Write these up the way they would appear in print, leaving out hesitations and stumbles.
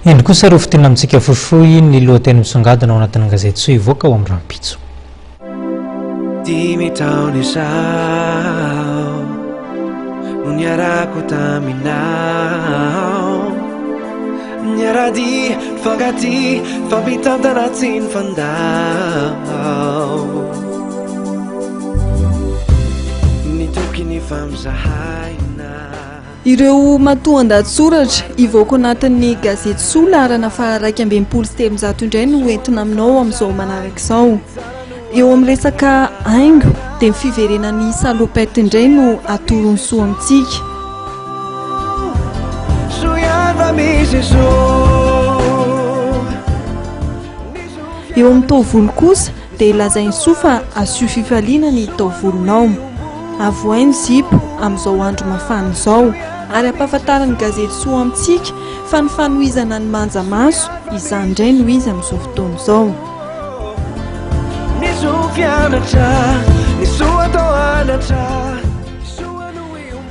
Indro kosa ireo fintinina amintsika fohifohy ny lohateny misongadina ao anatin'ny gazety Soa hivoaka ho amin'ny rahampitso. Dimy taona izao no niarahako taminao Niara-dia, nifankatia, nifampitantana tsy nifandao Nitoky nifampizahaina Ireo matoandahatsoratra hivoaka anatin'ny gazety Soa laharana faha 361 indray no entina aminao amin'izao manaraka izao. Eo amin'ny resaka haingo dia ny fiverenan'ny salopette indray no atoron'ny Soa amintsika. Eo amin'ny taovolo kosa dia lazain'i Soa fa asio fifaliana ny taovolonao. Avohay ny zipo amin'izao andro mafana izao. Ary ampahafantarin'ny gazety Soa amintsika fa ny fanohizana ny manja maso, izany indray no izy amin'izao fotoana izao.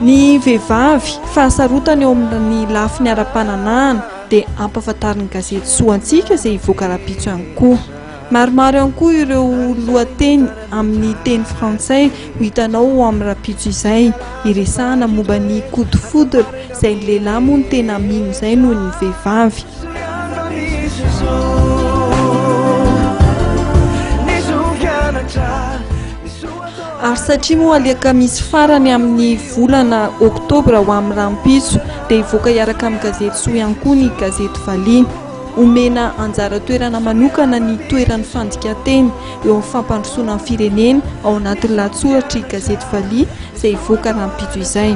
Ny vehivavy, fahasarotana eo amin'ny lafiny ara-pananahana dia ampahafantarin'ny gazety Soa antsika izay hivoaka rahampitso ihany koa. Maromaro ihany koa ireo lohateny amin'ny teny frantsay ho hitanao ao amin'ny rahampitso izay, hiresahana momba ny coup de foudre izay ny lehilahy moa no tena mino izay noho ny vehivavy. Ary satria moa alakamisy farany amin'ny volana oktobra ho amin'ny rahampitso dia hivoaka hiaraka amin'ny gazety Soa ihany koa ny gazety Valiha. Omena anjara toerana manokana ny toeran'ny fandikan-teny eo amin'ny fampandrosoana ny firenena ao anatin'ny lahatsoratr'i Gazety Valiha izay hivoaka rahampitso izay.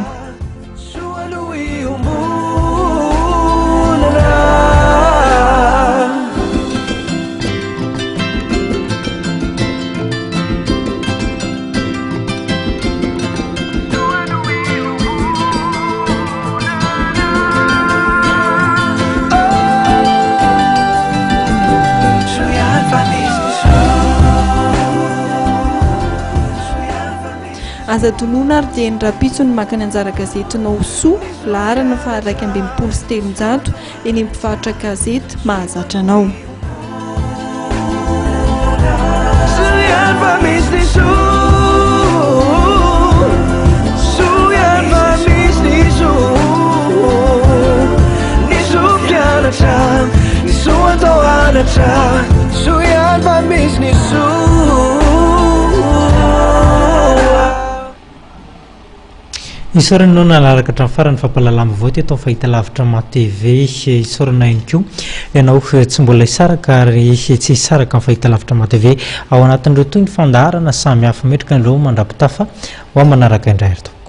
Aza adinoina ary dia ny rahampitso ny maka ny anjara gazetinao Soa, laharana faha 361, eny amin'ny mpivarotra gazety mahazatra anao. Isaorana ianao nanaraka hatramin'ny farany fampahalalam-baovao teto amin'ny fahitalavitra Ma TV. Isaorana ihany koa ianao tsy mbola hisaraka ary tsy hisaraka amin'ny fahitalavitra Ma TV ao anatin'ireo toy ny fandaharana samihafa. Metrika an'ireo mandra-pitafa ho amin'ny manaraka indray ary tompoko.